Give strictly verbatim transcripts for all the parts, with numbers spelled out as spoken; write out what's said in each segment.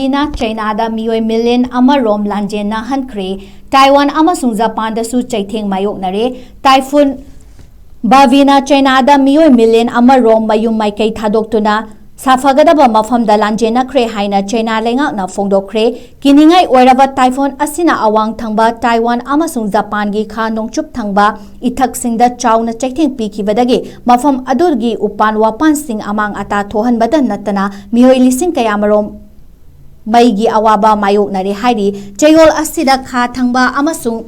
ꯅ ꯆꯩꯅꯥꯗ ꯃꯤꯑꯣꯏ ꯃꯤꯂꯤꯌꯟ ꯑꯃ ꯔꯣꯝ ꯂꯥꯟꯖꯦꯟꯅꯍꯟꯈ꯭ꯔꯦ꯫ ꯇꯥꯏꯋꯥꯟ ꯑꯃꯁꯨꯡ ꯖꯄꯥꯟꯗꯁꯨ ꯆꯩꯊꯦꯡ ꯃꯥꯌꯣꯛꯅꯔꯦ꯫ ꯇꯥꯏꯐꯨꯟ ꯕꯥꯕꯤꯅ ꯆꯩꯅꯥꯗ ꯃꯤꯑꯣꯏ ꯃꯤꯂꯤꯌꯟ ꯑꯃ ꯔꯣꯝ ꯃꯌꯨꯝ ꯃꯥꯏꯀꯩ ꯊꯥꯗꯣꯛꯇꯨꯅ ꯁꯥꯐꯒꯗꯕ ꯃꯐꯝꯗ ꯂꯥꯟꯖꯦꯟꯅꯈ꯭ꯔꯦ ꯍꯥꯏꯅ ꯆꯩꯅꯥ ꯂꯩꯉꯥꯛꯅ ꯐꯣꯡꯗꯣꯛꯈ꯭ꯔꯦ꯫ ꯀꯤꯅꯤꯡꯉꯥꯏ ꯑꯣꯏꯔꯕ ꯇꯥꯏꯐꯣꯟ ꯑꯁꯤꯅ ꯑꯋꯥꯡ ꯊꯪꯕ ꯇꯥꯏꯋꯥꯟ ꯑꯃꯁꯨꯡ ꯖꯄꯥꯟꯒꯤ ꯈꯥ ꯅꯣꯡꯆꯨꯞ ꯊꯪꯕ ꯏꯊꯛꯁꯤꯡꯗ ꯆꯥꯎꯅ ꯆꯩꯊꯦꯡ ꯄꯤꯈꯤꯕꯗꯒꯤ ꯃꯐꯝ ꯑꯗꯨꯒꯤ ꯎꯄꯥꯟ ꯋꯥꯄꯥꯟꯁꯤꯡ ꯑꯃꯥꯡ ꯑꯇꯥ ꯊꯣꯛꯍꯟꯕꯗ ꯅꯠꯇꯅ ꯃꯤꯑꯣꯏ ꯂꯤꯁꯤꯡ ꯀꯌꯥꯃꯔꯣꯝ ꯃꯩꯒꯤ ꯑꯋꯥꯕ ꯃꯥꯌꯣꯛꯅꯔꯦ ꯍꯥꯏꯔꯤ꯫ ꯆꯌꯣꯜ ꯑꯁꯤꯗ ꯈꯥ ꯊꯪꯕ ꯑꯃꯁꯨꯡ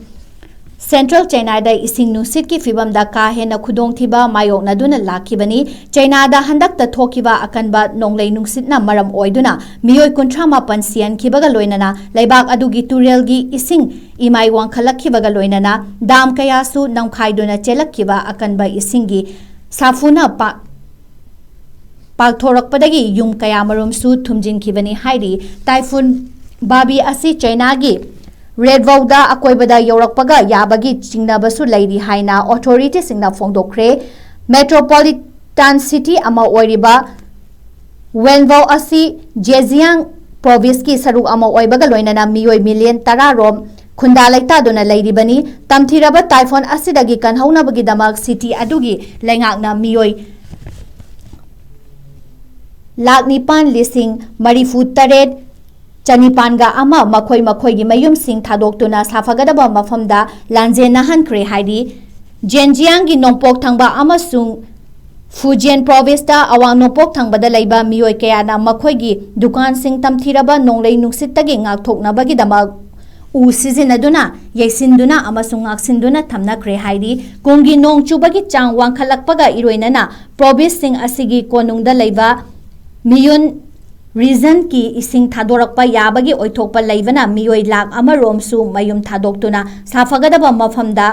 ꯁꯦꯟꯇ꯭ꯔꯦꯜ ꯆꯥꯏꯅꯥꯗ ꯏꯁꯤꯡ ꯅꯨꯡꯁꯤꯠꯀꯤ ꯐꯤꯕꯝꯗ ꯀꯥ ꯍꯦꯟꯅ ꯈꯨꯗꯣꯡꯊꯤꯕ ꯃꯥꯌꯣꯛꯅꯗꯨꯅ ꯂꯥꯛꯈꯤꯕꯅꯤ꯫ ꯆꯥꯏꯅꯥꯗ ꯍꯟꯗꯛꯇ ꯊꯣꯛꯈꯤꯕ ꯑꯀꯟꯕ ꯅꯣꯡꯂꯩ ꯅꯨꯡꯁꯤꯠꯅ ꯃꯔꯝ ꯑꯣꯏꯗꯨꯅ ꯃꯤꯑꯣꯏ ꯀꯨꯟꯊ꯭ꯔꯥ ꯃꯥꯄꯟ ꯁꯤꯍꯟꯈꯤꯕꯒ ꯂꯣꯏꯅꯅ ꯂꯩꯕꯥꯛ ꯑꯗꯨꯒꯤ ꯇꯨꯔꯦꯜꯒꯤ ꯏꯁꯤꯡ ꯏꯃꯥꯏ ꯋꯥꯡꯈꯠꯂꯛꯈꯤꯕꯒ ꯂꯣꯏꯅꯅ ꯗꯥꯝ ꯀꯌꯥꯁꯨ ꯅꯝꯈꯥꯏꯗꯨꯅ ꯆꯦꯜꯂꯛꯈꯤꯕ ꯑꯀꯟꯕ ꯏꯁꯤꯡꯒꯤ ꯁꯥꯐꯨꯅ ꯄꯥꯛ ꯄꯥꯛꯊꯣꯔꯛꯄꯗꯒꯤ ꯌꯨꯝ ꯀꯌꯥꯃꯔꯨꯝꯁꯨ ꯊꯨꯝꯖꯤꯟꯈꯤꯕꯅꯤ ꯍꯥꯏꯔꯤ꯫ ꯇꯥꯏꯐꯨꯟ ꯕꯥꯕꯤ ꯑꯁꯤ ꯆꯥꯏꯅꯥꯒꯤ ꯔꯦꯗꯋꯧꯗ ꯑꯀꯣꯏꯕꯗ ꯌꯧꯔꯛꯄꯒ ꯌꯥꯕꯒꯤ ꯆꯤꯡꯅꯕꯁꯨ ꯂꯩꯔꯤ ꯍꯥꯏꯅ ꯑꯣꯊꯣꯔꯤꯇꯤꯁꯤꯡꯅ ꯐꯣꯡꯗꯣꯛꯈ꯭ꯔꯦ꯫ ꯃꯦꯇ꯭ꯔꯣꯄꯣꯂꯤꯇꯥꯟ ꯁꯤꯇꯤ ꯑꯃ ꯑꯣꯏꯔꯤꯕ ꯋꯦꯟꯋꯧ ꯑꯁꯤ ꯖꯦꯖꯤꯌꯥꯡ ꯄ꯭ꯔꯣꯚꯤꯟꯁꯀꯤ ꯁꯔꯨꯛ ꯑꯃ ꯑꯣꯏꯕꯒ ꯂꯣꯏꯅꯅ ꯃꯤꯑꯣꯏ ꯃꯤꯂꯤꯌꯟ ꯇꯔꯥ ꯔꯣꯝ ꯈꯨꯟꯗꯥ ꯂꯩꯇꯥꯗꯨꯅ ꯂꯩꯔꯤꯕꯅꯤ꯫ ꯇꯝꯊꯤꯔꯕ ꯇꯥꯏꯐꯣꯟ ꯑꯁꯤꯗꯒꯤ ꯀꯟꯍꯧꯅꯕꯒꯤꯗꯃꯛ ꯁꯤꯇꯤ ꯑꯗꯨꯒꯤ ꯂꯩꯉꯥꯛꯅ ꯃꯤꯑꯣꯏ ꯂꯥꯈ ꯅꯤꯄꯥꯟ ꯂꯤꯁꯤꯡ ꯃꯔꯤꯐꯨ ꯇꯔꯦꯠ ꯆꯅꯤꯄꯥꯟꯒ ꯑꯃ ꯃꯈꯣꯏ ꯃꯈꯣꯏꯒꯤ ꯃꯌꯨꯝꯁꯤꯡ ꯊꯥꯗꯣꯛꯇꯨꯅ ꯁꯥꯐꯒꯗꯕ ꯃꯐꯝꯗ ꯂꯥꯟꯖꯦꯟꯅꯍꯟꯈ꯭ꯔꯦ ꯍꯥꯏꯔꯤ꯫ ꯖꯦꯟꯖꯤꯌꯥꯡꯒꯤ ꯅꯣꯡꯄꯣꯛ ꯊꯪꯕ ꯑꯃꯁꯨꯡ ꯐꯨꯖꯤꯌꯟ ꯄ꯭ꯔꯣꯚꯤꯟꯁꯇ ꯑꯋꯥꯡ ꯅꯣꯡꯄꯣꯛ ꯊꯪꯕꯗ ꯂꯩꯕ ꯃꯤꯑꯣꯏ ꯀꯌꯥꯅ ꯃꯈꯣꯏꯒꯤ ꯗꯨꯀꯥꯟꯁꯤꯡ ꯇꯝꯊꯤꯔꯕ ꯅꯣꯡꯂꯩ ꯅꯨꯡꯁꯤꯠꯇꯒꯤ ꯉꯥꯛꯊꯣꯛꯅꯕꯒꯤꯗꯃꯛ ꯎ ꯁꯤꯖꯤꯟꯅꯗꯨꯅ, ꯌꯩꯁꯤꯟꯗꯨꯅ ꯑꯃꯁꯨꯡ ꯉꯥꯛꯁꯤꯟꯗꯨꯅ ꯊꯝꯅꯈ꯭ꯔꯦ ꯍꯥꯏꯔꯤ꯫ ꯀꯨꯝꯒꯤ ꯅꯣꯡ ꯆꯨꯕꯒꯤ ꯆꯥꯡ ꯋꯥꯡꯈꯠꯂꯛꯄꯒ ꯏꯔꯣꯏꯅꯅ ꯄ꯭ꯔꯣꯚꯤꯟꯁꯁꯤꯡ ꯑꯁꯤꯒꯤ ꯀꯣꯅꯨꯡꯗ ꯂꯩꯕ ꯃꯤꯌꯨꯟ ꯔꯤꯖꯟꯒꯤ ꯏꯁꯤꯡ ꯊꯥꯗꯣꯔꯛꯄ ꯌꯥꯕꯒꯤ ꯑꯣꯏꯊꯣꯛꯄ ꯂꯩꯕꯅ ꯃꯤꯑꯣꯏ ꯂꯥꯈ ꯑꯃ ꯔꯣꯝꯁꯨ ꯃꯌꯨꯝ ꯊꯥꯗꯣꯛꯇꯨꯅ ꯁꯥꯐꯒꯗꯕ ꯃꯐꯝꯗ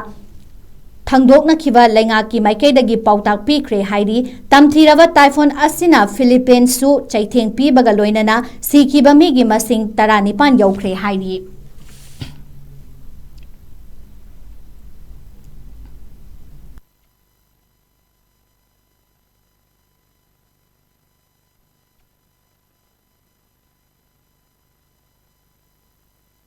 ꯊꯥꯡꯗꯣꯛꯅꯈꯤꯕ ꯂꯩꯉꯥꯛꯀꯤ ꯃꯥꯏꯀꯩꯗꯒꯤ ꯄꯥꯎꯇꯥꯛ ꯄꯤꯈ꯭ꯔꯦ ꯍꯥꯏꯔꯤ꯫ ꯇꯝꯊꯤꯔꯕ ꯇꯥꯏꯐꯣꯟ ꯑꯁꯤꯅ ꯐꯤꯂꯤꯄꯤꯟꯁꯁꯨ ꯆꯩꯊꯦꯡ ꯄꯤꯕꯒ ꯂꯣꯏꯅꯅ ꯁꯤꯈꯤꯕ ꯃꯤꯒꯤ ꯃꯁꯤꯡ ꯇꯔꯥꯅꯤꯄꯥꯟ ꯌꯧꯈ꯭ꯔꯦ ꯍꯥꯏꯔꯤ꯫